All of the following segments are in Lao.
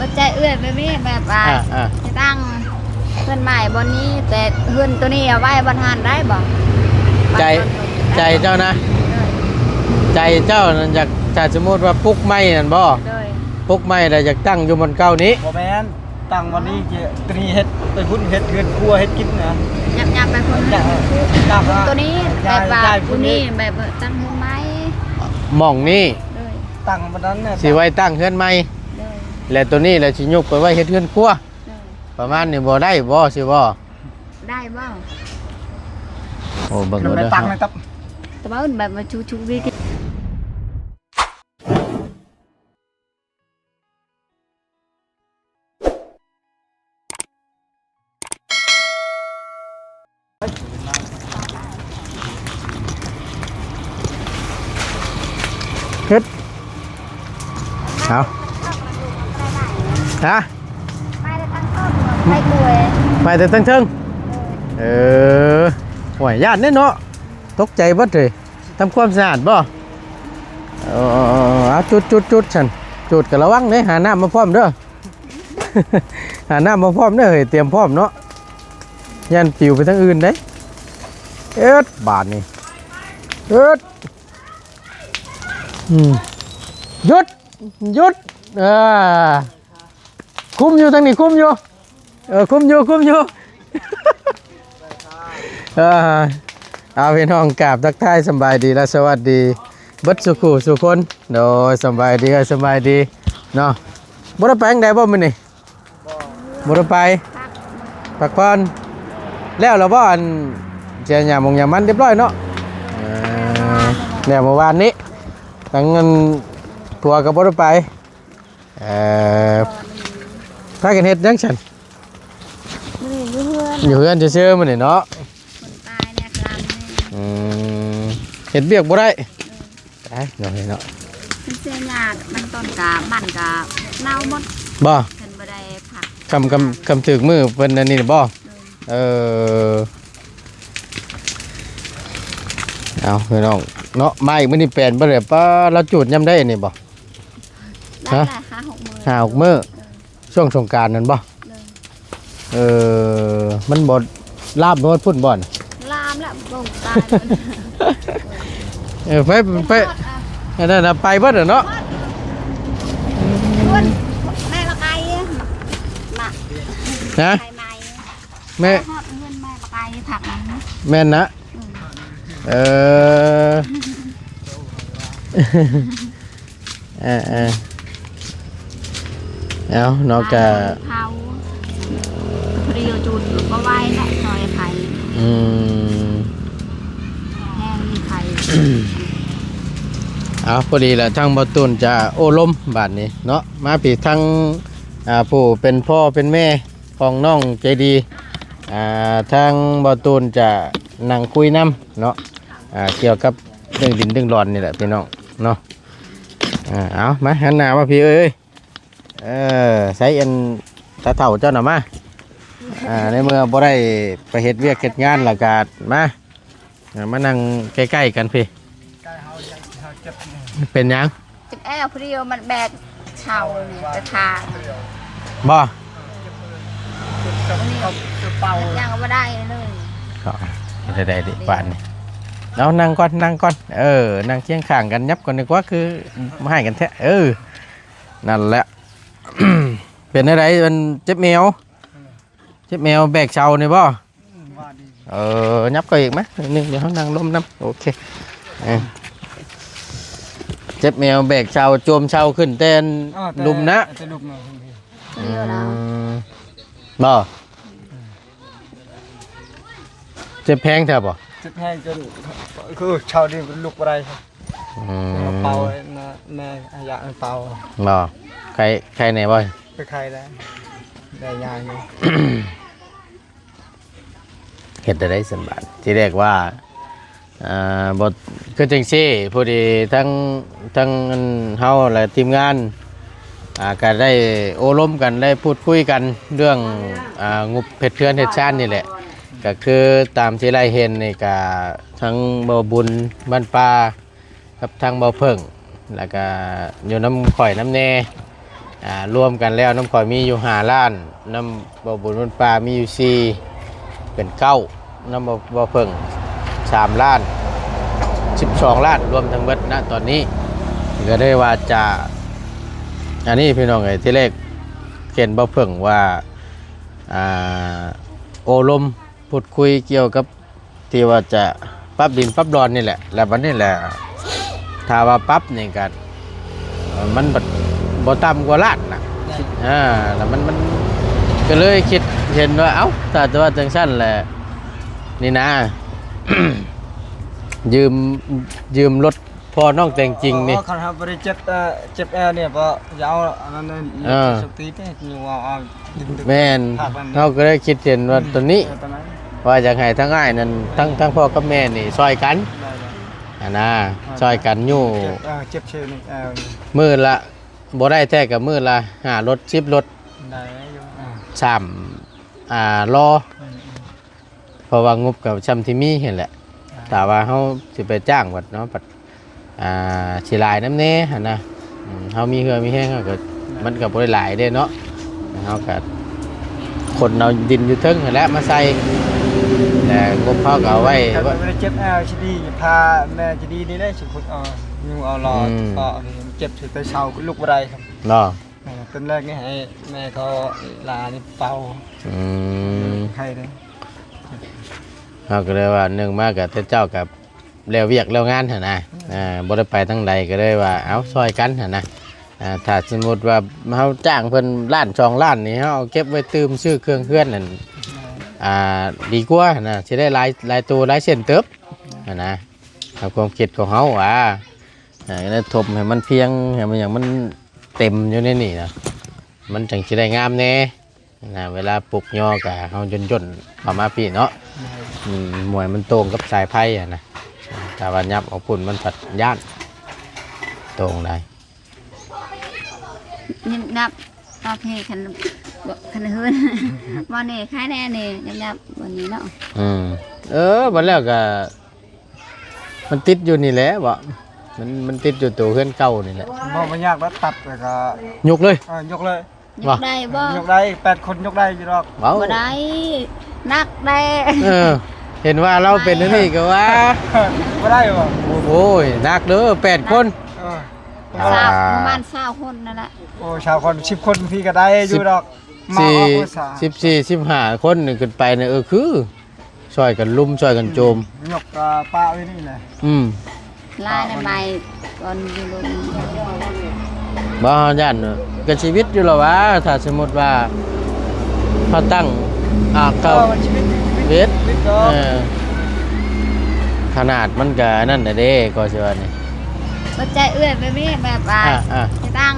ເຂົ້າໃຈເອື້ອຍແບບນີ້ ແບບວ່າ ອ່າ ອ່າ ຈະຕັ້ງເຮືອນໃໝ່ບ່ອນນີ້ ແຕ່ເຮືອນໂຕນີ້ເອົາໄວ້ບ່ອນຫັ້ນໄດ້ບໍ່? ໃຈ ໃຈເຈົ້ານະ ໂດຍ ໃຈເຈົ້ານັ້ນຢາກ ຖ້າສົມມຸດວ່າປຸກໃໝ່ນັ້ນບໍ່? ໂດຍ ປຸກໃໝ່ແລ້ວຢາກຕັ້ງຢູ່ບ່ອນເກົ່ານີ້? ບໍ່ແມ່ນ ຕັ້ງບ່ອນນີ້ ໂຕນີ້ເຮັດໄປພຸ້ນ ເຮັດເຮືອນຄົວເຮັດກິນນະ ຍັບໆໄປພຸ້ນ ຕັ້ງ ຕັ້ງ ໂຕນີ້ແບບວ່າ ຍ້າຍ ຍ້າຍ ໂຕນີ້ ພຸ້ນນີ້ ແບບວ່າຕັ້ງເຮືອນໃໝ່ ໝ່ອງນີ້ ໂດຍ ຕັ້ງບ່ອນນັ້ນນະ ຊິໄວ້ຕັ້ງເຮືອນໃໝ່ ໂດຍ ແລະໂຕນີ້ແຫຼະຊິຍົກໄປໄວ້ເຮັດເຮືອນຄົວ ໂດຍ ປະມານນີ້ບໍ່ໄດ້ບໍ່ ຊິບໍ່? ໄດ້ບໍ່? ໂອ້ ເບິ່ງເອົາເດີ ແຕ່ວ່າແບບວ່າຊຸກໆວິກິດ ເຮັດ ເອົາ ຮະ ໄປແຕ່ທາງເທິງ ໄປແຕ່ທາງເທິງ ເອີ ໂອ້ຍ ຢ້ານເດ້ເນາະ ຕົກໃຈເບິດເລີຍ ທຳຄວາມສະອາດບໍ່? ເອີ ເອົາ ຈູດ ຈູດ ຈູດຊັ້ນ ຈູດກໍລະວັງເດ້ ຫານ້ຳມາພ້ອມເດີ ຫານ້ຳມາພ້ອມເດີ ເຮີ້ຍ ຕຽມພ້ອມເນາະ ຢ້ານປິວໄປທາງອື່ນເດ້ ເອີດ ບາດນີ້ ເອີດ ອືມ ຢຸດ ຢຸດ ເອີ ຄຸມຢູ່ ທາງນີ້ຄຸມຢູ່ ເອີ ຄຸມຢູ່ ຄຸມຢູ່ ເອີ ເອົາ ພີ່ນ້ອງ ກາບທັກທາຍສຳບາຍດີ ແລະ ສະຫວັດດີເບິດສູ່ຄູ່ສູ່ຄົນ ໂດຍ ສຳບາຍດີ ເອີ ສຳບາຍດີເນາະ ບໍ່ໄດ້ໄປທາງໃດບໍ່ມື້ນີ້? ບໍ່ ບໍ່ໄດ້ໄປ ພັກຜ່ອນ ແລ້ວລະບໍ່? ອັນ ເສຍຫຍ້າມົງຫຍ້າມັນຮຽບຮ້ອຍເນາະ ເອີ ແລ້ວເມື່ອວານນີ້ ທາງອັນ ຜົວກໍບໍ່ໄດ້ໄປ ເອີ ພາກັນເຮັດຫຍັງຊັ້ນ? ມື້ນີ້ຢູ່ເຮືອນ ຢູ່ເຮືອນຊື່ໆມື້ນີ້ເນາະ ຄົນຕາຍແນ່ ຄະລຳແນ່ ອືມ ເຮັດວຽກບໍ່ໄດ້ ເອີ ຕາຍເນາະ ເນາະ ມັນເສຍຫຍ້າ ມັນຕົ້ນກະ ມັນກະເນົ່າໝົດ ບໍ່ ເພິ່ນບໍ່ໄດ້ພັກ ຄຳ ຄຳ ຄຳຖືກມື້ເພິ່ນອັນນີ້ບໍ່? ເອີ ເອີ ເອົາ ພີ່ນ້ອງເນາະ ມາອີກມື້ນີ້ແປນບໍ່ໄດ້ ປ້າ ລາວຈູດຍາມໃດນີ້ບໍ່? ໄດ້ ຮະ ຫຼາຍ ຫ້າຫົກມື້ ຫ້າຫົກມື້ ເອີ ຊ່ວງສົງການນັ້ນບໍ່? ເອີ ເອີ ມັນບໍ່ລາມຮອດພຸ້ນບໍ່? ລາມແລ້ວ ບໍ່ຕາຍ ເອີ ໄປ ໄປ ອັນນັ້ນນະ ໄປເບິດແລ້ວເນາະ ແມ່ລະໄກ ມາ ຮະ ໄປໃໝ່ ແມ່ ຮອດເຮືອນແມ່ປະໄກ ພັກນັ້ນ ແມ່ນນະ ອືມ ເອີ ເອີ ເອີ ເອົາເນາະ ກະ ເຜົາ ພໍດີຈູດບໍ່ໄຫວແຫຼະ ຊ່ອຍໄຟ ອືມ ແຮງມີໄຟ ເອົາ ພໍດີລະ ທາງບ່າວຕູນຈະໂອ້ລົມບາດນີ້ເນາະ ມາພີ້ ທາງ ອ່າ ຜູ້ເປັນພໍ່ເປັນແມ່ ຂອງນ້ອງໃຈດີ ອ່າ ທາງບ່າວຕູນຈະນັ່ງຄຸຍນຳເນາະ ອ່າ ກ່ຽວກັບເລື່ອງດິນເລື່ອງດອນນີ້ແຫຼະພີ່ນ້ອງເນາະ ອ່າ ເອົາ ມາ ຫັນໜ້າມາພີ້ເອີຍ ເອີ ໃສອັນຕາເຖົ້າເຈົ້ານະ ມາ ອ່າ ໃນເມື່ອບໍ່ໄດ້ໄປເຮັດວຽກເຮັດງານລະກະມາ ອ່າ ມານັ່ງໃກ້ໆກັນພີ້ ເປັນຫຍັງ? ເຈັບແອວ ພໍດີມັນແບກເຊົານີ້ໄປທາງ ບໍ່ ນີ້ຍັງບໍ່ໄດ້ເລີຍ ເຮັດໄດ້ເດບາດນີ້ ເອົາ ນັ່ງກ່ອນ ນັ່ງກ່ອນ ເອີ ນັ່ງຄຽງຂ້າງກັນ ຫຍັບກ່ອນດີກວ່າ ຄືໃຫ້ກັນແທ້ ເອີ ນັ້ນແຫຼະ ເປັນແນວໃດ ມັນເຈັບແອວ ເຈັບແອວແບກເຊົານີ້ບໍ່? ອືມ ວ່າດີ ເອີ ຫຍັບເຂົ້າອີກມາໜ້ອຍໜຶ່ງ ດຽວເຮົານັ່ງລົມນຳ ໂອເຄ ເອີ ເຈັບແອວແບກເຊົາ ໂຈມເຊົາຂຶ້ນແຕ່ ອໍ ແຕ່ ລຸ່ມນະ ແຕ່ລຸ່ມນະ ອືມ ບໍ່ ເຈັບແຮງແທ້ບໍ່? ເຈັບແຮງຈົນ ຄືເຊົານີ້ລຸກບໍ່ໄດ້ ອືມ ເປົ່າ ແມ່ຢາກເປົ່າ ບໍ່ ໄຄ ໄຄແດ່ບໍ່? ໄຄແດ່ ໄດ້ຍ່າງຢູ່ ເຮັດໄດ້ຊັ້ນບາດ ທີແລກວ່າ ອ່າ ບໍ່ ຄືຈັ່ງຊີ້ ພໍດີທັງ ທັງອັນເຮົາ ແລະ ທີມງານ ອ່າ ກະໄດ້ໂອ້ລົມກັນ ໄດ້ພູດຄຸຍກັນເລື່ອງ ອ່າ ງົບເຮັດເຮືອນເຮັດຊານນີ້ແຫຼະ ກະຄືຕາມທີ່ໄລ່ເຫັນນີ້ ກະທັງບ່າວບຸນບ້ານປ່າ ກັບທາງບ່າວເຜິ້ງ ແລ້ວກະຢູ່ນຳຂ້ອຍນຳແດ່ ອ່າ ລວມກັນແລ້ວນຳຂ້ອຍມີຢູ່ຫ້າລ້ານ, ນຳບໍ່ບຸນບຸນປ່າມີຢູ່ສີ່ ເປັນເກົ້າ, ນຳບໍ່ ບໍ່ເພິ່ງສາມລ້ານ ສິບສອງລ້ານ ລວມທັງເບິດນະຕອນນີ້. ກໍເລີຍວ່າຈະ ອັນນີ້ພີ່ນ້ອງເອີຍ ທີແລກເຫັນບໍ່ເພິ່ງວ່າ ອ່າ ໂອ້ລົມ ພູດຄຸຍກ່ຽວກັບທີ່ວ່າຈະປັບດິນປັບດອນນີ້ແຫຼະ ແລ້ວບັດນີ້ແຫຼະ ຖ້າວ່າປັບນີ້ກໍ ມັນບັດບໍ່ຕ່ຳກວ່າລ້ານນະ. ອ່າ ແລ້ວມັນ ມັນກໍເລີຍຄິດເຫັນວ່າ ເອົ້າ ຖ້າແຕ່ວ່າຈັ່ງຊັ້ນແຫຼະ ນີ້ນະ ຢືມ ຢືມລົດພໍ່ນ້ອງແຕ່ງຈິງນີ້ ອໍ ຄັນເຮົາບໍ່ໄດ້ເຈັບ ເອີ ເຈັບແອວນີ້ ບໍ່ ຢ່າເອົາອັນນັ້ນເດີ ເອີ ສົກຕີເດ້ ຢູ່ວ່າເອົາດິນ ແມ່ນ ພາກນັ້ນ ເຮົາກໍໄດ້ຄິດເຫັນວ່າ ອືມ ຕົວນີ້ ເອີ ຕົວນັ້ນ ວ່າຢາກໃຫ້ທາງອ້າຍນັ້ນ ທັງ ທັງພໍ່ກັບແມ່ນີ້ຊ່ອຍກັນ ໄດ້ໆ ຫັ້ນນະ ອ່າ ຊ່ອຍກັນຢູ່ ເຈັບ ເອີ ເຈັບເຊນີ້ ເອີ ມື້ລະ ບໍ່ໄດ້ແທ້ກໍມື້ລະຫ້າລົດ ສິບລົດ ໄດ້ຢູ່ ອ່າ ສາມ ອ່າ ລໍ້ ອືມໆ ເພາະວ່າງົບກໍຊ່ຳທີ່ມີຫັ້ນແຫຼະ ອ່າ ຖ້າວ່າເຮົາຊິໄປຈ້າງບັດເນາະ ບັດ ອ່າ ຊິຫຼາຍນຳແດ່ຫັ້ນນະ. ອືມ ເຮົາມີເຫື່ອມີແຮງ ເຮົາກໍ ອ່າ ມັນກໍບໍ່ໄດ້ຫຼາຍເດ້ເນາະ ເຮົາກໍຂົນເອົາດິນຢູ່ເທິງຫັ້ນແຫຼະມາໃສ່ ແຕ່ງົບເຮົາກໍເອົາໄວ້ ກໍບໍ່ໄດ້ເຈັບແອວຊິດີ ພາແມ່ຊິດີນີ້ແຫຼະ ຊິຂຸດເອົາ ຍູ້ເອົາລໍ້ ອືມ ກໍເຈັບຊິໄປເຊົາລຸກບໍ່ໄດ້ ເນາະ. ເອີ ຕອນແລກນີ້ໃຫ້ແມ່ເຂົາລານີ້ເປົ່າ ອືມ ໄຂ້ເດ້ ເຮົາກໍເລີຍວ່າ ໜຶ່ງມາກໍແຕ່ເຈົ້າກໍແລ້ວວຽກແລ້ວງານຫັ້ນນະ ອ່າ ບໍ່ໄດ້ໄປທາງໃດ ກໍເລີຍວ່າ ເອົາ ຊ່ອຍກັນຫັ້ນນະ. ອ່າ ຖ້າສົມມຸດວ່າເຮົາຈ້າງເພິ່ນລ້ານສອງລ້ານນີ້ ເຮົາເອົາເກັບໄວ້ຕື່ມຊື້ເຄື່ອງເຮືອນນັ້ນ ອ່າ ດີກວ່ານະ ຊິໄດ້ຫຼາຍ ຫຼາຍໂຕຫຼາຍເຊັນເຕີບຫັ້ນນະ ຕາມຄວາມຄິດຂອງເຮົາວ່າ ອ່າ ໄດ້ຖົມໃຫ້ມັນພຽງ ໃຫ້ມັນຫຍັງ ມັນເຕັມຢູ່ໃນນີ້ນະ ມັນຈັ່ງຊິໄດ້ງາມແດ່ນະ. ເວລາປຸກຍໍກະເຮົາຢ່ນໆເຂົ້າມາພີ້ເນາະ ແມ່ນ ອືມ ໝວຍມັນໂຕ່ງກັບສາຍໄຟຫັ້ນນະ ຖ້າວ່າຫຍັບອອກພຸ້ນມັນພັດຢ້ານໂຕ່ງໄດ້ ຫຍັບໆ ໂອເຄ ຄັນ ຄັນເຮືອນ ບໍ່ແນ່ ຂາຍແນ່ນີ້ ຫຍັບໆ ບໍ່ນີ້ເນາະ ອືມ ເອີ ບັດແລ້ວກະ ມັນຕິດຢູ່ນີ້ແຫຼະບໍ? ມັນ ມັນຕິດຢູ່ໂຕເຮືອນເກົ່ານີ້ແຫຼະ. ບໍ່ ບໍ່ຍາກດອກ ຕັດແລ້ວກໍຍົກເລີຍ. ເອີ ຍົກເລີຍ. ຍົກໄດ້ບໍ່? ຍົກໄດ້ ແປດຄົນຍົກໄດ້ຢູ່ດອກ. ເວົ້າ ບໍ່ໄດ້ ໜັກໄດ໋. ເອີ ເຫັນວ່າລາວເປັນອັນນີ້ກໍວ່າ ບໍ່ໄດ້ບໍ? ໂອ້ຍ ໜັກເດີ ແປດຄົນ. ເອີ ຊາວ ອ່າ ປະມານຊາວຄົນນັ້ນແຫຼະ. ໂອ້ ຊາວຄົນ ສິບຄົນພີ້ກໍໄດ້ຢູ່ດອກ. ສິບສີ່ ມາອອກພາສາ ສິບສີ່ ສິບຫ້າຄົນຂຶ້ນໄປນີ້ ເອີ ຄື ຊ່ອຍກັນລຸມ ຊ່ອຍກັນໂຈມ. ອືມ ຍົກກະປະໄວ້ນີ້ແຫຼະ. ອືມ ລາຍໃນໄມ້ກ່ອນຢູ່ລົງ. ບໍ່ ຢ້ານກໍຊີວິດຢູ່ລະວ່າ ຖ້າສົມມຸດວ່າເຮົາຕັ້ງ ອ່າ ເຂົ້າ ເອີ ຊີວິດ ຊີວິດ ເອີ ຂະໜາດມັນກະນັ້ນນະເດ້ ກໍຊິວ່ານີ້. ເປີດໃຈເອື້ອຍແບບນີ້ ແບບວ່າ ອ່າ ອ່າ ຈະຕັ້ງ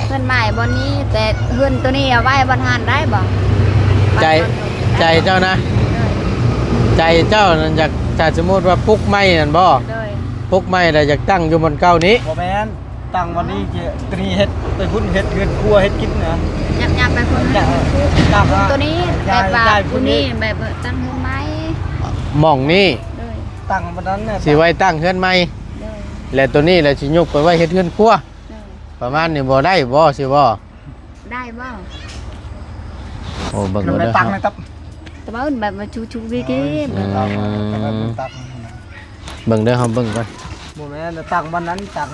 ເຮືອນໃໝ່ບ່ອນນີ້ ແຕ່ເຮືອນໂຕນີ້ເອົາໄວ້ບ່ອນຫັ້ນໄດ້ບໍ່? ໃຈ ໃຈເຈົ້ານະ? ໂດຍ ໃຈເຈົ້ານັ້ນຢາກ ຖ້າສົມມຸດວ່າປຸກໃໝ່ນັ້ນບໍ່? ໂດຍ ປຸກໃໝ່ແລ້ວຢາກຕັ້ງຢູ່ບ່ອນເກົ່ານີ້? ບໍ່ແມ່ນ ຕັ້ງບ່ອນນີ້ ໂຕນີ້ເຮັດໄປພຸ້ນ ເຮັດເຮືອນຄົວເຮັດກິນນະ. ຫຍັບໆໄປພຸ້ນ ເອີ ໂຕນີ້ແບບວ່າ ຜູ້ນີ້ແບບຕັ້ງເຮືອນໃໝ່ ໝ່ອງນີ້. ໂດຍ ຕັ້ງບ່ອນນັ້ນແຫຼະ ຊິໄວ້ຕັ້ງເຮືອນໃໝ່. ໂດຍ ແລ້ວໂຕນີ້ແຫຼະຊິຍົກໄປໄວ້ເຮັດເຮືອນຄົວ. ໂດຍ ປະມານນີ້ບໍ່ໄດ້ບໍ່ ຊິບໍ່? ໄດ້ບໍ່? ໂອ້ ເບິ່ງເດີ ຕັ້ງໃນຕັບ ຕະເບິ່ງແບບວ່າຊຸກໆ ວິກິ ເອີ ເບິ່ງເດີ ເຮົາເບິ່ງກ່ອນ. ບໍ່ແມ່ນ ຕັ້ງບ່ອນນັ້ນ ຕັ້ງ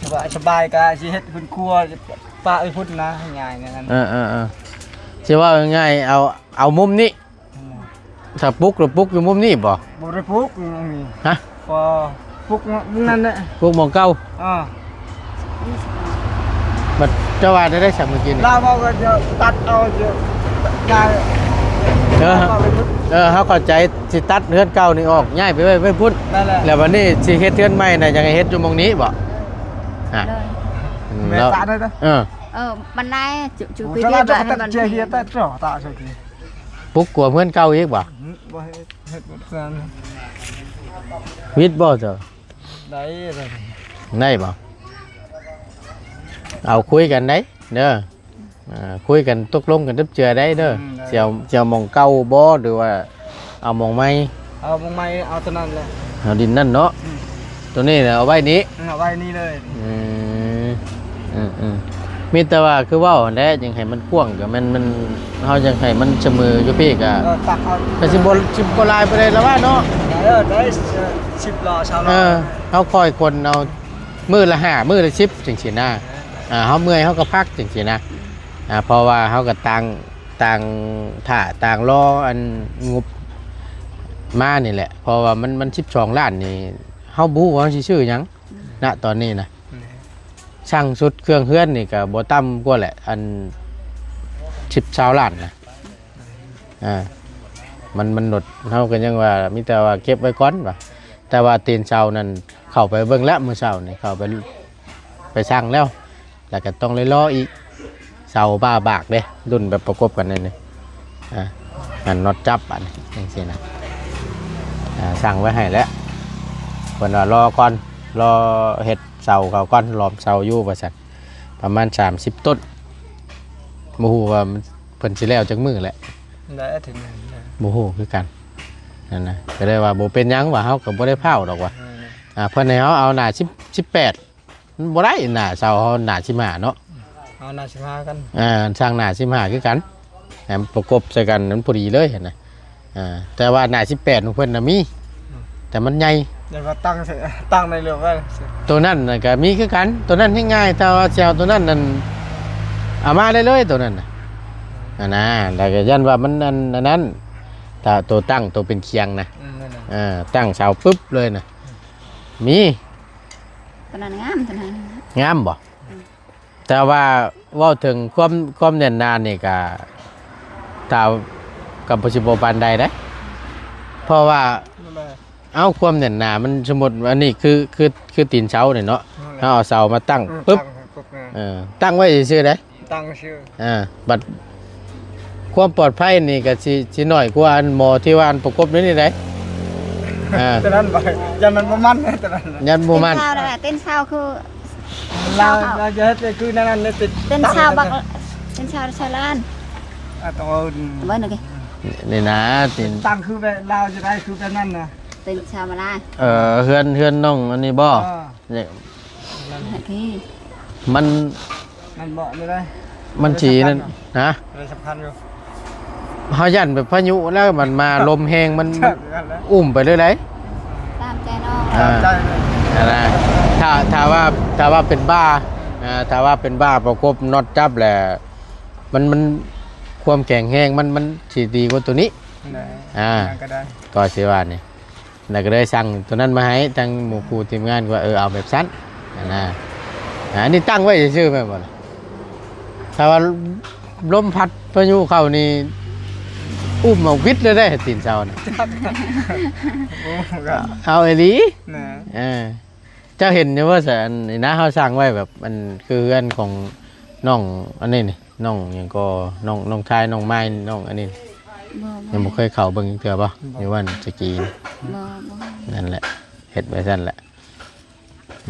ສະບາຍ ສະບາຍກະຊິເຮັດເຮືອນຄົວປະໄວ້ພຸ້ນນະ ງ່າຍນັ້ນ. ເອີໆໆ ຊິເວົ້າງ່າຍໆ ເອົາ ເອົາມຸມນີ້. ອືມ ຖ້າປຸກລະປຸກຢູ່ມຸມນີ້ບໍ່? ບໍ່ໄດ້ປຸກ ນີ້ ຮະ? ບໍ່ ປຸກນັ້ນແຫຼະ ປຸກໝ່ອງເກົ່າ. ອ່າ ບັດເຈົ້າວ່າໄດ້ ໄດ້ສຳມື້ກີ້ນີ້ ລາວເວົ້າກໍຈະຕັດເອົາ ຈະຍ້າຍ. ເອີ ເອີ ເຮົາເຂົ້າໃຈ ຊິຕັດເຮືອນເກົ່ານີ້ອອກ ຍ້າຍໄປໄວ້ ໄວ້ພຸ້ນ. ນັ້ນແຫຼະ ແລ້ວບັດນີ້ຊິເຮັດເຮືອນໃໝ່ນະ ຢາກໃຫ້ເຮັດຢູ່ໝ່ອງນີ້ບໍ່? ຮະ? ໂດຍ ອືມ ແມ່ນ ເນາະ ຕາກໄດ້ເດີ. ເອີ ເອີ ບັນໄດ ຈຸ ຈຸ ໂອ້ ເຮັດ ເຮັດ ເຮັດ ເຮັດ ຕາກ ປຸກກວມເຮືອນເກົ່າອີກບໍ່? ອືມ ບໍ່ເຮັດ ເຮັດບໍ່ທັນ. ວິດບໍ່ເຈົ້າ? ໄດ້ ໄດ້ ໄດ້ບໍ່? ເອົາ ຄຸຍກັນໄດ໋ເດີ ອ່າ ຄຸຍກັນຕົກລົງກັນຈັບເຈື່ອໄດ້ເດີ. ອືມ ໄດ້ ຊິເອົາ ຊິເອົາໝ່ອງເກົ່າບໍ່ ຫຼືວ່າເອົາໝ່ອງໃໝ່? ເອົາໝ່ອງໃໝ່ ເອົາຕົວນັ້ນແຫຼະ ເອົາດິນນັ້ນເນາະ. ອືມ ຕົວນີ້ນະ ເອົາໄວ້ນີ້ ເອົາໄວ້ນີ້ເລີຍ. ອືມ ອືມໆ ມີແຕ່ວ່າຄືເວົ້າຫັ້ນແຫຼະ ຍັງໃຫ້ມັນກວ້າງ ກໍແມ່ນ ມັນ ເຮົາຍັງໃຫ້ມັນສະເໝີຢູ່ພີ້ ກໍ ເອີ ຕັກເອົາ ກໍຊິບໍ່ ຊິບໍ່ຫຼາຍປານໃດລະວ່າເນາະ. ເອີ ໄດ້ ເອີ ສິບລໍ້ ຊາວລໍ້ ເອີ ເຮົາຄ່ອຍຂົນເອົາ ມື້ລະຫ້າ ມື້ລະສິບ ຈັ່ງຊີ້ນະ. ເອີ ອ່າ ເຮົາເມື່ອຍເຮົາກໍພັກ ຈັ່ງຊີ້ນະ. ອ່າ ເພາະວ່າເຮົາກໍຕ່າງ ຕ່າງຖ້າ ຕ່າງລໍອັນງົບມານີ້ແຫຼະ ເພາະວ່າມັນ ມັນສິບສອງລ້ານນີ້ ເຮົາບໍ່ຮູ້ວ່າເຮົາຊິຊື້ຫຍັງ ອືມ ນະຕອນນີ້ນະ. ແມ່ນ ສັ່ງຊຸດເຄື່ອງເຮືອນນີ້ກໍບໍ່ຕ່ຳກວ່າແຫຼະ ອັນ ສິບ ຊາວລ້ານນະ. ອ່າ ມັນ ມັນລົດ ເຮົາກໍຍັງວ່າ ມີແຕ່ວ່າເກັບໄວ້ກ່ອນວ່າ ແຕ່ວ່າຕີນເສົານັ້ນ ເຂົ້າໄປເບິ່ງແລ້ວ ມື້ເຊົ້ານີ້ເຂົ້າໄປ ໄປສັ່ງແລ້ວ ແລ້ວກໍຕ້ອງໄດ້ລໍອີກ ເສົາບ້າບາກເດ້ ລຸ້ນແບບປະກົບກັນນີ້ ອ່າ ອັນນັອດຈັບອັນຈັ່ງຊີ້ນະ. ອ່າ ສັ່ງໄວ້ໃຫ້ແລ້ວ ເພິ່ນວ່າລໍກ່ອນ ລໍເຮັດເສົາເຂົາກ່ອນ ລ້ອມເສົາຢູ່ວ່າຊັ້ນ ປະມານສາມສິບຕົ້ນ ບໍ່ຮູ້ວ່າເພິ່ນຊິແລ້ວຈັກມື້ແຫຼະ ໄດ້ອາທິດໜຶ່ງ ບໍ່ຮູ້ຄືກັນ ນັ້ນນະ. ກໍເລີຍວ່າບໍ່ເປັນຫຍັງວ່າ ເຮົາກໍບໍ່ໄດ້ພ້າວດອກວ່າ ອ່າ ເພິ່ນໃຫ້ເຮົາເອົາໜ້າສິບ ສິບແປດ ມັນບໍ່ໄດ້ ໜ້າເສົາເຮົາໜ້າສິບຫ້າເນາະ ເອົາໜ້າສິບຫ້າກັນ ອ່າ ສ້າງໜ້າສິບຫ້າຄືກັນ ໃຫ້ມັນປະກົບໃສ່ກັນ ມັນພໍດີເລີຍຫັ້ນນະ. ອ່າ ແຕ່ວ່າໜ້າສິບແປດຂອງເພິ່ນນະມີ ອືມ ແຕ່ມັນໃຫຍ່ ແຕ່ວ່າຕັ້ງ ຕັ້ງໃນເລື່ອງໄວ້ ໂຕນັ້ນນະກໍມີຄືກັນ ໂຕນັ້ນແຮ່ງງ່າຍ ແຕ່ວ່າຊິເອົາໂຕນັ້ນນັ້ນ ເອົາມາໄດ້ເລີຍໂຕນັ້ນນະ ອືມ ຫັ້ນນະ. ແລ້ວກໍຢ້ານວ່າມັນອັນ ອັນນັ້ນ ຖ້າໂຕຕັ້ງ ໂຕເປັນຄຽງນະ ອືມ ນັ້ນນະ ເອີ ຕັ້ງເສົາປຶບເລີຍນະ ມີ ຕົວນັ້ນງາມ ຕົວນັ້ນ ງາມບໍ່? ອືມ ແຕ່ວ່າເວົ້າເຖິງຄວາມ ຄວາມແໜ້ນໜານີ້ກະ ຕາ ກະບໍ່ ຊິບໍ່ປານໃດເດ້ ເພາະວ່າ ແມ່ນແຫຼະ ເອົາ ຄວາມແໜ້ນໜາມັນ ສົມມຸດອັນນີ້ຄື ຄື ຄືຕີນເສົານີ້ເນາະ ແມ່ນແຫຼະ ເຮົາເອົາເສົາມາຕັ້ງ ອືມ ປຶບ ຕັ້ງປຶບ ເອີ ຕັ້ງໄວ້ຊື່ໆເດ້ ຕັ້ງຊື່ ອ່າ ບັດຄວາມປອດໄພນີ້ກໍຊິ ຊິໜ້ອຍກວ່າອັນໝໍທີ່ວ່າອັນປະກົບຢູ່ນີ້ໄດ໋ ອ່າ ຕົວນັ້ນບໍ່ ຢ້ານມັນບໍ່ໝັ້ນ ຕົວນັ້ນ ຢ້ານບໍ່ໝັ້ນ ເຕັນເສົານັ້ນແຫຼະ ເຕັນເສົາຄື ລາວ ລາວຈະເຮັດຄືນັ້ນ ເຕັນເສົາບັກ ເຕັນເສົາຊາວລ້ານ ອ່າ ຕ້ອງເອົາ ເບິ່ງນີ້ ນີ້ນະ ເຕັນ ຕັ້ງຄືແບບລາວຈະໄດ້ຄືແບບນັ້ນນະ ເຕັນເສົາມາລາຍ ເອີ ເຮືອນ ເຮືອນນ້ອງອັນນີ້ບໍ່? ເອີ ນີ້ ມັນ ມັນເບາະນີ້ໄດ໋ ມັນຊິນັ້ນ ຮະ ໄດ້ສຳຄັນຢູ່ ເຮົາຢ້ານແບບພາຍຸແລ້ວມັນມາລົມແຮງ ມັນ ມັນອຸ້ມໄປເລີຍໄດ໋ ຕາມໃຈນ້ອງ ອ່າ ຕາມໃຈ ຫັ້ນນະ ຖ້າ ຖ້າວ່າ ຖ້າວ່າເປັນບ່າ ອ່າ ຖ້າວ່າເປັນບ່າປະກົບນັອດຈັບແຫຼະ ມັນ ມັນ ຄວາມແຂງແຮງມັນ ມັນຊິດີກວ່າໂຕນີ້ ໄດ້ ອ່າ ກໍໄດ້ ກໍຊິວ່ານີ້ ແລ້ວກໍເລີຍສັ່ງໂຕນັ້ນມາໃຫ້ ທາງໝູ່ຄູ່ທີມງານວ່າ ເອີ ເອົາແບບຊັ້ນຫັ້ນນະ ອ່າ ອັນນີ້ຕັ້ງໄວ້ຊື່ໆແມ່ນບໍ່ລະ? ຖ້າວ່າລົມພັດພາຍຸເຂົ້ານີ້ ອຸ້ມເອົາວິດເລີຍເດ້ ຕີນເສົານະ ໂອ້ ເອົາອີ່ຫຼີນະ ເອີ ເຈົ້າເຫັນຢູ່ບໍ່ ອັນນີ້ນະ ເຮົາສ້າງໄວ້ແບບ ອັນ ຄືເຮືອນຂອງນ້ອງອັນນີ້ນີ້ ນ້ອງຫຍັງກໍ ນ້ອງ ນ້ອງຊາຍ ນ້ອງມາຍ ນ້ອງອັນນີ້ ບໍ່ ຍັງບໍ່ເຄີຍເຂົ້າເບິ່ງຈັກເທື່ອບໍ່? ບໍ່ ຢູ່ບ້ານສະກີ ບໍ່ ບໍ່ ນັ້ນແຫຼະ ເຮັດໄວ້ຊັ້ນແຫຼະ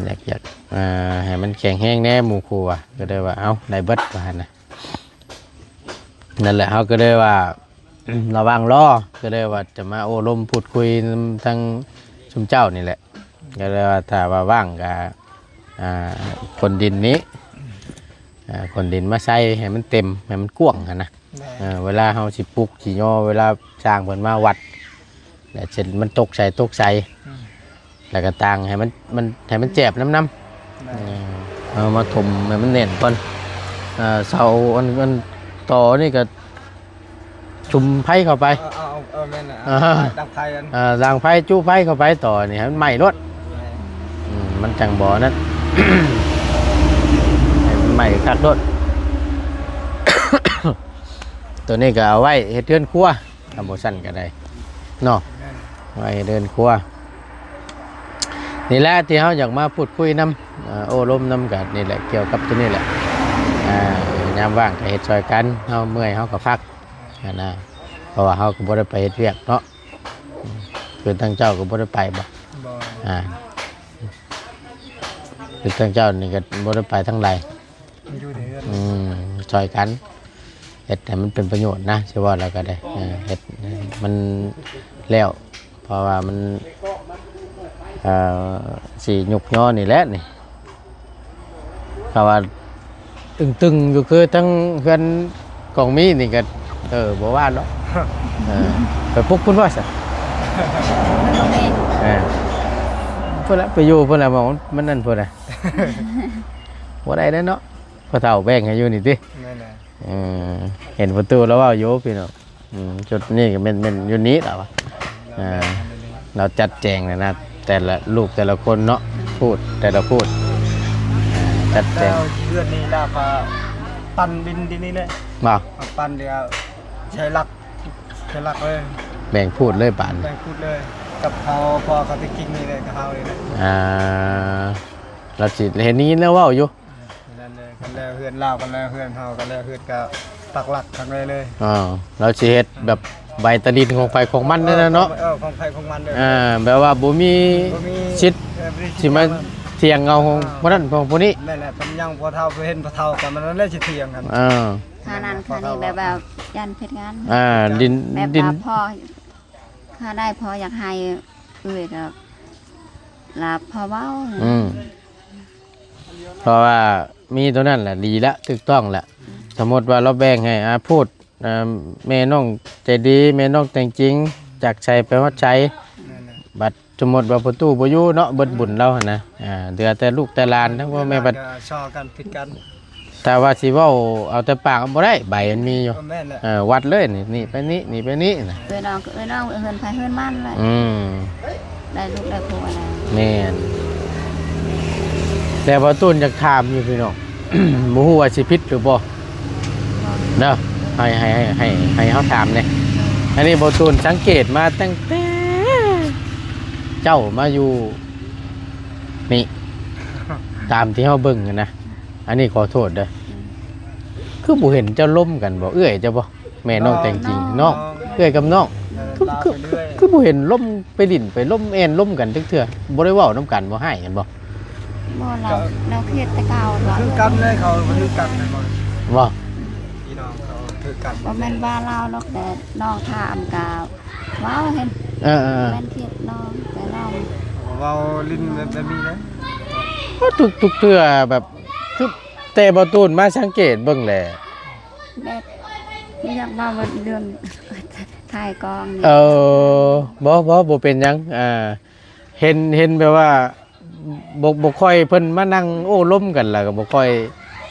ຢາກ ຢາກ ອ່າ ໃຫ້ມັນແຂງແຮງແດ່ໝູ່ຄູ່ວ່າ ກໍໄດ້ວ່າ ເອົ້າ ໄດ້ເບິດວ່າຫັ້ນນະ ນັ້ນແຫຼະ ເຮົາກໍເລີຍວ່າ ລະຫວ່າງລໍ ກໍເລີຍວ່າຈະມາໂອ້ລົມພູດຄຸຍນຳທາງຊຸມເຈົ້ານີ້ແຫຼະ ກໍເລີຍວ່າຖ້າວ່າວ່າງກໍ ອ່າ ຂົນດິນນີ້ ອ່າ ຂົນດິນມາໃສ່ໃຫ້ມັນເຕັມ ໃຫ້ມັນກວ້າງຫັ້ນນະ ແມ່ນ ເອີ ເວລາເຮົາຊິປຸກຊິຍໍ ເວລາຊ່າງເພິ່ນມາວັດ ແລ້ວເຊັ່ນມັນຕົກໃສ່ຕົກໃສ່ ອືມ ແລ້ວກໍຕ່າງໃຫ້ມັນ ມັນ ໃຫ້ມັນແຈບນຳ ນຳ ແມ່ນ ເອີ ເອົາມາຖົມໃຫ້ມັນແໜ້ນກ່ອນ ເອີ ເສົາອັນ ອັນ ຕໍນີ້ກໍ ສຸມໄຟເຂົ້າໄປ ເອີ ເອີ ເອີ ແມ່ນແຫຼະ ອ່າ ດັງໄຟ ອ່າ ດັງໄຟ ຈຸໄຟເຂົ້າໄປຕໍ່ນີ້ໃຫ້ມັນໄໝ້ໂລດ ແມ່ນ ອືມ ມັນຈັ່ງບໍ່ນັ້ນ ໃຫ້ມັນໄໝ້ຄັກໂລດ ຕົວນີ້ກໍເອົາໄວ້ເຮັດເຮືອນຄົວ ຖ້າບໍ່ຊັ້ນກໍໄດ້ເນາະ ແມ່ນ ໄວ້ເຮືອນຄົວ ນີ້ແຫຼະທີ່ເຮົາຢາກມາພູດຄຸຍນຳ ເອີ ໂອ້ລົມນຳກັນນີ້ແຫຼະ ກ່ຽວກັບຕົວນີ້ແຫຼະ ອ່າ ຍາມວ່າງກໍເຮັດຊ່ອຍກັນ ເຮົາເມື່ອຍເຮົາກໍພັກ ຫັ້ນນະ ເພາະວ່າເຮົາກໍບໍ່ໄດ້ໄປເຮັດວຽກເນາະ ຄືທາງເຈົ້າກໍບໍ່ໄດ້ໄປບໍ່? ບໍ່ ອ່າ ຄືທາງເຈົ້ານີ້ກໍບໍ່ໄດ້ໄປທາງໃດ ຢູ່ແຕ່ເຮືອນ ອືມ ຊ່ອຍກັນ ເຮັດໃຫ້ມັນເປັນປະໂຫຍດນະ ຊິເວົ້າແລ້ວກໍໄດ້ ເອີ ເຮັດໃຫ້ມັນແລ້ວ ເພາະວ່າມັນ ເອີ ຊິຍຸກຍໍນີ້ແຫຼະນີ້ ເພາະວ່າ ຕຶງໆຢູ່ ຄືທັງເຮືອນກອງມີນີ້ກໍ ເອີ ບໍ່ວ່າດອກ. ເອີ ໄປປຸກພຸ້ນບໍ່ຊະ? ເອີ ພຸ້ນລະ ໄປຢູ່ພຸ້ນລະ ໝ່ອງມັນນັ້ນພຸ້ນນະ. ບໍ່ໄດ້ແລ້ວເນາະ ພໍ່ເຖົ້າແບ່ງໃຫ້ຢູ່ນີ້ຕິ. ແມ່ນແຫຼະ. ເອີ ເຫັນພໍ່ຕູ້ລາວເວົ້າຢູ່ພີ່ນ້ອງ. ອືມ ຈຸດນີ້ກໍແມ່ນ ແມ່ນຢູ່ນີ້ລະວ່າ ອ່າ ລາວຈັດແຈງແລ້ວນະ ແຕ່ລະລູກແຕ່ລະຄົນເນາະ ພູດແຕ່ລະພູດ ຈັດແຈງ. ແລ້ວເຮືອນນີ້ລາວກໍປັນດິນ ດິນນີ້ແຫຼະ ບໍ່? ປັນດຽວໃຊ້ຫຼັກ ໃຊ້ຫຼັກເລີຍ ແບ່ງພູດເລີຍປານ ແບ່ງພູດເລີຍ ກັບເຮົາ ເພາະເຂົາຕິດກິກນີ້ເລີຍ ກັບເຮົານີ້ແຫຼະ. ອ່າ ລາວຊິເຫັນ ໄດ້ຍິນລາວເວົ້າຢູ່. ນັ້ນເລີຍ ຄັນແລ້ວເຮືອນລາວ ຄັນແລ້ວເຮືອນເຮົາ ຄັນແລ້ວເຮືອນກໍປັກຫຼັກຂ້າງໃນເລີຍ. ອ່າ ລາວຊິເຮັດແບບໃບຕາດິນຂອງໃຜຂອງມັນນັ້ນນະເນາະ. ເອີ ຂອງໃຜຂອງມັນເລີຍ. ອ່າ ແບບວ່າບໍ່ມີ ບໍ່ມີສິດ ເອີ ບໍ່ມີສິດ ຊິມາຖຽງເອົາຂອງ ອ່າ ຜູ້ນັ້ນຂອງຜູ້ນີ້. ແມ່ນແຫຼະ ເພິ່ນຍັງພໍ່ເຖົ້າ ເພິ່ນເຫັນພໍ່ເຖົ້າກັນ ມັນນັ້ນແຫຼະຊິຖຽງກັນ. ອ່າ ຂະໜາດຂ້ານີ້ແບບວ່າຢ້ານຜິດກັນ. ອ່າ ດິນ ດິນ ແບບວ່າພໍ່ ຖ້າໄດ້ພໍ່ຢາກໃຫ້ເອື້ອຍກໍລະພໍ່ເວົ້າ. ອືມ ເພາະວ່າມີຕົວນັ້ນແຫຼະ ດີລະ ຖືກຕ້ອງລະ. ອືມ ສົມມຸດວ່າລາວແບ່ງໃຫ້ ອາ ພູດ ອາ ແມ່ນ້ອງໃຈດີ ແມ່ນ້ອງແຕ່ງຈິງ ຈາກໃສໄປຮອດໃສ. ແມ່ນແຫຼະ. ບັດສົມມຸດວ່າພໍ່ຕູ້ບໍ່ຢູ່ເນາະ ເບິດບຸນລາວຫັ້ນນະ. ອ່າ ເຫຼືອແຕ່ລູກແຕ່ຫຼານ ທັງພໍ່ແມ່ບັດ ກໍຊໍກັນຜິດກັນ. ຖ້າວ່າຊິເວົ້າເອົາແຕ່ປາກບໍ່ໄດ້ ໃບມັນມີຢູ່. ເອີ ແມ່ນແຫຼະ. ເອີ ວັດເລີຍ ນີ້ ນີ້ໄປນີ້ ນີ້ໄປນີ້ນະ. ເອີ ນ້ອງ ເອີ ນ້ອງ ເຮືອນໃຜເຮືອນມັນແຫຼະ. ອືມ ໄດ້ລູກໄດ້ຜົວແລ້ວ. ແມ່ນ. ແຕ່ບ່າວຕູນຢາກຖາມຢູ່ພີ່ນ້ອງ ບໍ່ຮູ້ວ່າຊິຜິດຫຼືບໍ່ ເດີ ໃຫ້ ໃຫ້ ໃຫ້ ໃຫ້ ໃຫ້ເຮົາຖາມແດ່. ອັນນີ້ບ່າວຕູນສັງເກດມາຕັ້ງແຕ່ເຈົ້າມາຢູ່ນີ້ ຕາມທີ່ເຮົາເບິ່ງຫັ້ນນະ. ອັນນີ້ຂໍໂທດເດີ ອືມ ຄືບໍ່ເຫັນເຈົ້າລົມກັນບໍ່ ເອື້ອຍເຈົ້າບໍ່ ແມ່ນ້ອງແຕ່ງຈິງ ນ້ອງ ນ້ອງ ເອື້ອຍກັບນ້ອງ ເອີ ຄື ຄື ຄືບໍ່ເຫັນລົມໄປຫຼິ້ນໄປລົມແອ່ນລົມກັນຈັກເທື່ອ ບໍ່ໄດ້ເວົ້ານຳກັນບໍ່ ຮ້າຍກັນບໍ່? ບໍ່ ລາວ ລາວຄຽດແຕ່ເກົ່າ ຄືກັນເລີຍ ເຂົາຄືກັນແມ່ນບໍ່? ບໍ່ ພີ່ນ້ອງເຂົາຄືກັນ ບໍ່ແມ່ນວ່າລາວດອກ ແຕ່ນ້ອງຖາມກະ ເວົ້າເຫັນ ເອີໆໆ ແມ່ນຄລິບນ້ອງ ແຕ່ນ້ອງເວົ້າຫຼິ້ນແບບ ແບບນີ້ນະ ທຸກ ທຸກເທື່ອແບບ ຄືແຕ່ບ່າວຕູນມາສັງເກດເບິ່ງແຫຼະ ແບບ ບໍ່ຢາກເວົ້າເລື່ອງຂາຍກອງນີ້ ເອີ ບໍ່ ບໍ່ ບໍ່ເປັນຫຍັງ ອ່າ ເຫັນ ເຫັນແບບວ່າ ບໍ່ ບໍ່ຄ່ອຍ ເພິ່ນມານັ່ງໂອ້ລົມກັນ ແລ້ວກໍບໍ່ຄ່ອຍ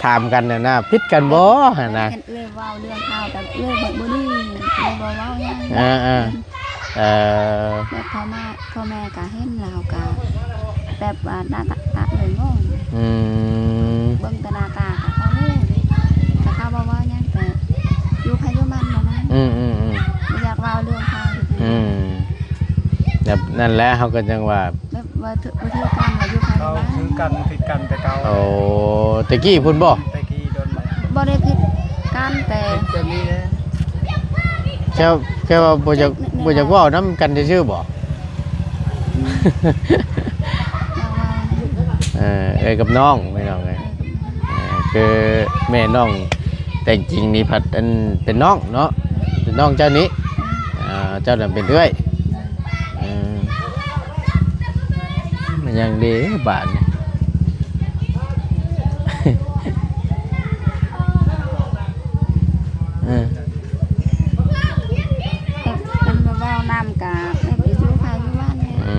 ຖາມກັນຫັ້ນນະ ຜິດກັນບໍ່ຫັ້ນນະ ເອີຍ ເວົ້າເລື່ອງຂ່າວກັນ ເອີຍ ບໍ່ ບໍ່ດີ ເອີຍ ບໍ່ເວົ້າຫຍັງ ອ່າໆ ເອີ ແບບພໍ່ມາ ພໍ່ແມ່ກໍເຫັນ ແລ້ວເຮົາກໍແບບວ່າໜ້າຕາ ຕາເອີຍ ງົງ ອືມ ເບິ່ງແຕ່ໜ້າຕາກໍພໍຮູ້ ແຕ່ເຂົາບໍ່ເວົ້າຫຍັງ ແຕ່ຢູ່ໃຜຢູ່ມັນ ປະມານ ອືມໆໆ ບໍ່ຢາກເວົ້າເລື່ອງຂ່າວ ອືມ ແບບນັ້ນແຫຼະ ເຮົາກໍຈັ່ງວ່າ ແບບວ່າຖືກ ບໍ່ຖືກກັນ ວ່າຢູ່ໃຜ ເຂົາ ຢູ່ບ້ານ ຖືກກັນ ຜິດກັນແຕ່ເກົ່າ ໂອ້ ແຕ່ກີ້ພຸ້ນບໍ່? ແຕ່ກີ້ດົນມາ ບໍ່ໄດ້ຜິດກັນ ແຕ່ ແບບນີ້ແຫຼະ ແຄ່ ແຄ່ວ່າບໍ່ຢາກ ບໍ່ຢາກເວົ້ານຳກັນຊື່ໆບໍ່? ເອີ ເອື້ອຍກັບນ້ອງ ພີ່ນ້ອງເອີຍ ເອີ ຄືແມ່ນ້ອງແຕ່ງຈິງນີ້ພັດ ອັນ ເປັນນ້ອງເນາະ ເປັນນ້ອງເຈົ້ານີ້ ອ່າ ເຈົ້ານັ້ນເປັນເອື້ອຍ ເອີ ມັນຍັງເດບາດນີ້ ເອີ ມັນບໍ່ເວົ້ານຳກະແບບຢູ່ໃຜຢູ່ມັນ ອື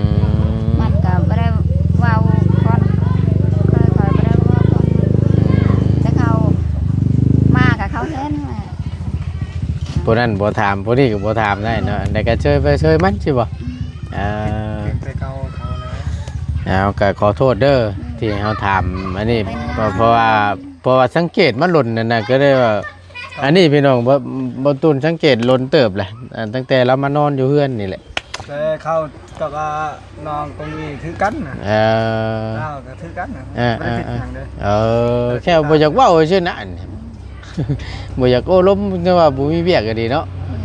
ມ ມັນກະບໍ່ໄດ້ເວົ້າກ່ອນ ຂ້ອຍ ຂ້ອຍບໍ່ໄດ້ເວົ້າກ່ອນ ອືມ ແຕ່ເຂົາມາກະເຂົາເຫັນແຫຼະ ຜູ້ນັ້ນບໍ່ຖາມ ຜູ້ນີ້ກໍບໍ່ຖາມໄດ້ເນາະ ອັນໃດກໍເຊີຍໄປເຊີຍມັນ ຊິບໍ່? ອືມ ເອີ ເປັນແຕ່ເກົ່າເຂົາແລ້ວ ເອົາ ກໍຂໍໂທດເດີ ອືມ ທີ່ເຮົາຖາມອັນນີ້ ເພາະ ເພາະວ່າ ເພາະວ່າສັງເກດມາດົນນັ້ນນະ ກໍເລີຍວ່າ ອັນນີ້ພີ່ນ້ອງ ບ່າວ ບ່າວຕູນສັງເກດດົນເຕີບແຫຼະ ຕັ້ງແຕ່ລາວມານອນຢູ່ເຮືອນນີ້ແຫຼະ ແຕ່ເຂົາກັບ ອ່າ ນ້ອງກົງນີ້ຄືກັນນະ ເອີ ລາວກໍຄືກັນນະ ເອີ ບໍ່ໄດ້ຜິດຫຍັງເດ້ ເອີ ແຄ່ບໍ່ຢາກເວົ້າຊື່ໆນະ ອັນນີ້ ບໍ່ຢາກໂອ້ລົມ ແຕ່ວ່າບໍ່ມີວຽກກໍດີເນາະ ອືມ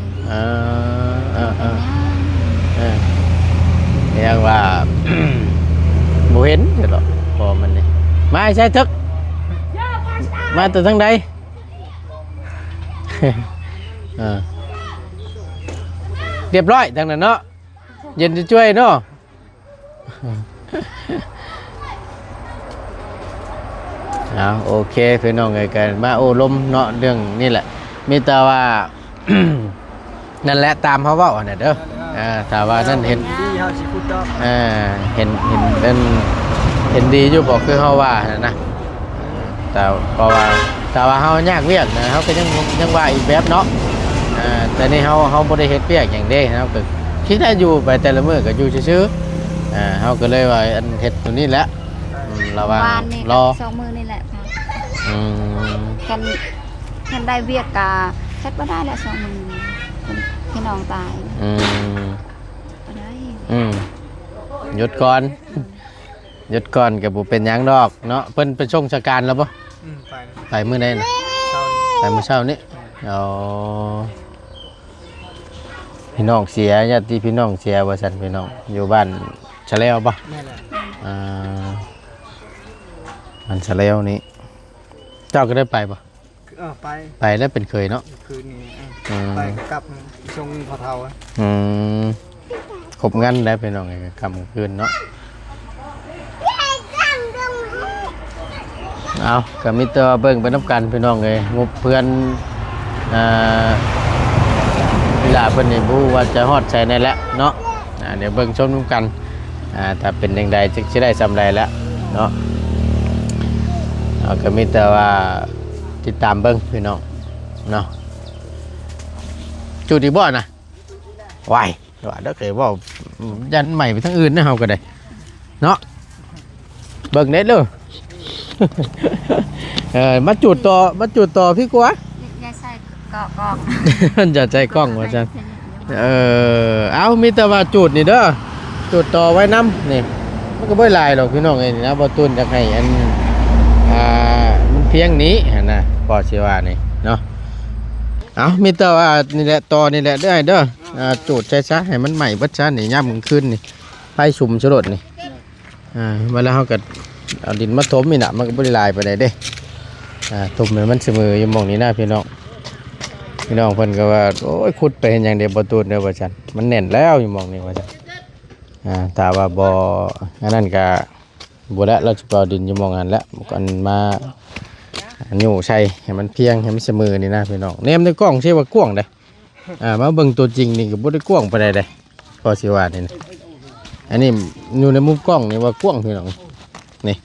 ເອີ ເອີ ເອີ ເປັນຫຍັງ ເອີ ຍັງວ່າ ບໍ່ເຫັນຢູ່ດອກ ພໍມັນນີ້ ມາໃສເຖິກ ມາແຕ່ທາງໃດ? ເອີ ຮຽບຮ້ອຍທາງນັ້ນເນາະ ເຢັນຈວຍໆເນາະ ເອີ ເອົາ ໂອເຄ ພີ່ນ້ອງເອີຍ ກໍມາໂອ້ລົມເນາະ ເລື່ອງນີ້ແຫຼະ ມີແຕ່ວ່າ ນັ້ນແຫຼະ ຕາມເຮົາເວົ້າຫັ້ນນະເດີ. ເອີ ຖ້າວ່ານັ້ນເຫັນ ດີເຮົາຊິຂຸດດອກ ເອີ ເຫັນ ເຫັນ ເຫັນ ເຫັນດີຢູ່ບໍ່ ຄືເຮົາວ່າຫັ້ນນະ. ແຕ່ ເພາະວ່າ ຖ້າວ່າເຮົາຍາກວຽກນະ ເຮົາກໍຍັງ ຍັງວ່າອີກແບບເນາະ. ເອີ ແຕ່ນີ້ເຮົາ ເຮົາບໍ່ໄດ້ເຮັດວຽກຫຍັງເດ້ ເຮົາກໍຄິດວ່າຢູ່ໄປແຕ່ລະມື້ກໍຢູ່ຊື່ໆ. ເອີ ເຮົາກໍເລີຍວ່າ ອັນ ເຮັດຕົວນີ້ແຫຼະ. ອືມ ລະຫວ່າງ ວານນີ້ ລໍ ກໍສອງມື້ນີ້ແຫຼະ. ອືມ ຄັນ ຄັນໄດ້ວຽກກໍເຮັດບໍ່ໄດ້ແຫຼະ ສອງມື້ນີ້ ພີ່ນ້ອງຕາຍ. ອືມ ບໍ່ໄດ້. ອືມ ຢຸດກ່ອນ ຢຸດກ່ອນກໍບໍ່ເປັນຫຍັງດອກເນາະ. ເພິ່ນໄປສົ່ງສະການແລ້ວບໍ່? ອືມ ໄປ ໄປມື້ໃດນະ? ເຊົ້ານີ້ ໄປມື້ເຊົ້ານີ້. ອໍ ພີ່ນ້ອງເສຍ ຍາດຕິພີ່ນ້ອງເສຍວ່າຊັ້ນ ພີ່ນ້ອງ ຢູ່ບ້ານສະແລວບໍ່? ແມ່ນແຫຼະ. ອ່າ ບ້ານສະແລວນີ້ ເຈົ້າກໍໄດ້ໄປບໍ່? ເອີ ໄປ ໄປແລ້ວເປັນເຂີຍເນາະ ຄືນນີ້. ເອີ ອືມ ໄປກັບສົ່ງພໍ່ເຖົ້າ. ອືມ ຄົບງານໄດ້ພີ່ນ້ອງເອີຍ ຄ່ຳຄືນເນາະ. ເອົາ ກໍມີແຕ່ວ່າເບິ່ງໄປນຳກັນພີ່ນ້ອງເອີຍ ງົບເພື່ອນ ອ່າ ເວລາເພິ່ນນີ້ບໍ່ຮູ້ວ່າຈະຮອດໃສແດ່ແຫຼະເນາະ. ອ່າ ດຽວເບິ່ງຊົມນຳກັນ ອ່າ ຖ້າເປັນຈັ່ງໃດ ຈັກຊິໄດ້ສ່ຳໃດແຫຼະເນາະ. ເອົາ ກໍມີແຕ່ວ່າຕິດຕາມເບິ່ງພີ່ນ້ອງເນາະ. ຈູດອີກບໍ່ນະ? ວ້າຍ ວ່າເດີ ເຄີຍເວົ້າ ຢ້ານໄໝ້ໄປທາງອື່ນນະ ເຮົາກໍໄດ້ເນາະ. ເບິ່ງແດ່ເດີ ເອີ ມາຈູດຕໍ່ ມາຈູດຕໍ່ພີ້ກວ່າ ຢ່າໃສ່ກອກ ກອກ ຢ່າໃສ່ກ້ອງວ່າຊັ້ນ. ເອີ ເອົາ ມີແຕ່ວ່າຈູດນີ້ເດີ ຈູດຕໍ່ໄວ້ນຳນີ້ ມັນກໍບໍ່ຫຼາຍດອກພີ່ນ້ອງເອີຍ. ນີ້ນະ ບໍ່ຕູນຢາກໃຫ້ອັນ ອ່າ ມັນພຽງນີ້ຫັ້ນນະ ພໍຊິວ່ານີ້ເນາະ. ເອົາ ມີແຕ່ວ່ານີ້ແຫຼະ ຕໍ່ນີ້ແຫຼະເດີ ອ້າຍເດີ. ອ່າ ຈູດໃສ່ຊະ ໃຫ້ມັນໄໝ້ເບິດຊະນີ້ ຍາມກາງຄືນນີ້ ໄຟສຸມຊະໂລດນີ້. ອ່າ ເວລາເຮົາກໍເອົາດິນມາຖົມນີ້ນະ ມັນກໍບໍ່ໄດ້ຫຼາຍປານໃດເດ້. ອ່າ ຖົມໃຫ້ມັນສະເໝີຢູ່ໝ່ອງນີ້ນະພີ່ນ້ອງ. ພີ່ນ້ອງເພິ່ນກໍວ່າ ໂອ້ຍ ຂຸດໄປເຮັດຫຍັງເດ ບໍ່ຕູນເດີ ວ່າຊັ້ນ ມັນແໜ້ນແລ້ວຢູ່ໝ່ອງນີ້ ວ່າຊັ້ນ. ອ່າ ຖ້າວ່າບໍ່ອັນນັ້ນກໍບໍ່ແຫຼະ ລາວຊິໄປເອົາດິນຢູ່ໝ່ອງຫັ້ນແຫຼະ ອັນມາຍູ້ໃສ່ໃຫ້ມັນພຽງ ໃຫ້ມັນສະເໝີນີ້ນະພີ່ນ້ອງ. ແນມໃນກ້ອງຊິວ່າກວ້າງເດ້ ອ່າ ມາເບິ່ງຕົວຈິງນີ້ກໍບໍ່ໄດ້ກວ້າງປານໃດເດ້ ກໍຊິວ່ານີ້ນະ. ອັນນີ້ຢູ່ໃນມຸມກ້ອງນີ້ວ່າກວ້າງພີ່ນ້ອງ ນີ້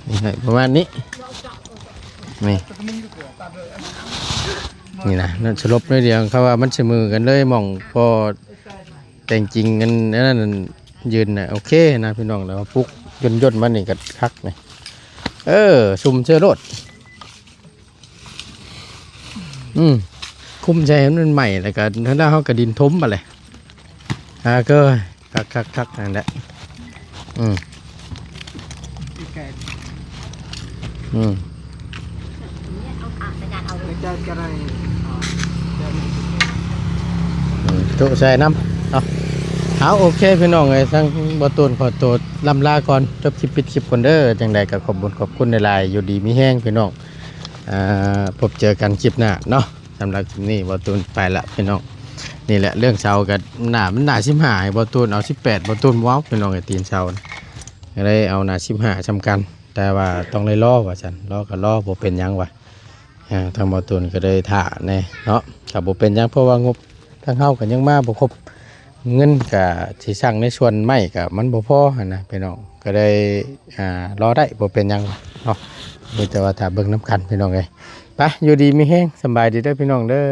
ນີ້ໃຫ້ປະມານນີ້ ນີ້ ນີ້ນະ ນັ້ນສະຫຼົບໜ້ອຍດຽວ ເຂົາວ່າມັນສະເໝີກັນເລີຍ ໝ່ອງພໍແຕ່ງຈິງ ອັນ ອັນນັ້ນຢືນນະ ໂອເຄນະພີ່ນ້ອງ. ແລ້ວປຸກຍ່ນໆມານີ້ກໍຄັກນີ້ ເອີ ສຸມເຊີໂລດ. ອືມ ຄຸມໃສ່ໃຫ້ມັນໄໝ້ ແລ້ວກໍ ແລ້ວເຮົາກໍດິນຖົມບາດແຫຼະ. ອ່າ ກໍຄັກໆໆ ນັ້ນແຫຼະ. ອືມ ອືມ ອືມ ຈຸໃສ່ນຳເນາະ. ເອົາ ໂອເຄ ພີ່ນ້ອງເອີຍ ທາງບໍ່ຕູນຂໍໂຕລ່ຳລາກ່ອນ ຈົບຄລິບ ປິດຄລິບກ່ອນເດີ. ຈັ່ງໃດກໍຂອບບຸນຂອບຄຸນຫຼາຍໆ ຢູ່ດີມີແຮງພີ່ນ້ອງ. ອ່າ ພົບເຈີກັນຄລິບໜ້າເນາະ. ສຳລັບຄລິບນີ້ ບໍ່ຕູນໄປລະພີ່ນ້ອງ. ນີ້ແຫຼະ ເລື່ອງເສົາກໍໜ້າ ມັນໜ້າສິບຫ້າ ໃຫ້ບໍ່ຕູນເອົາສິບແປດ ບໍ່ຕູນບໍ່ເອົາພີ່ນ້ອງ ໄອ້ຕີນເສົານະ ກໍເລີຍເອົາໜ້າສິບຫ້າສ່ຳກັນ. ແຕ່ວ່າຕ້ອງໄດ້ລໍວ່າຊັ້ນ ລໍກໍລໍ ບໍ່ເປັນຫຍັງວ່າ. ອ່າ ທາງບໍ່ຕູນກໍໄດ້ຖ້າແດ່ເນາະ ກໍບໍ່ເປັນຫຍັງ ເພາະວ່າງົບທາງເຮົາກໍຍັງມາບໍ່ຄົບ. ເງິນກະຊິສັ່ງໃນສ່ວນໄມ້ກະມັນບໍ່ພໍຫັ້ນນະພີ່ນ້ອງ ກໍໄດ້ ອ່າ ລໍໄດ້ ບໍ່ເປັນຫຍັງເນາະ. ມີແຕ່ວ່າຖ້າເບິ່ງນຳກັນພີ່ນ້ອງເອີຍ. ໄປ ຢູ່ດີມີແຮງ ສະບາຍດີເດີພີ່ນ້ອງເດີ.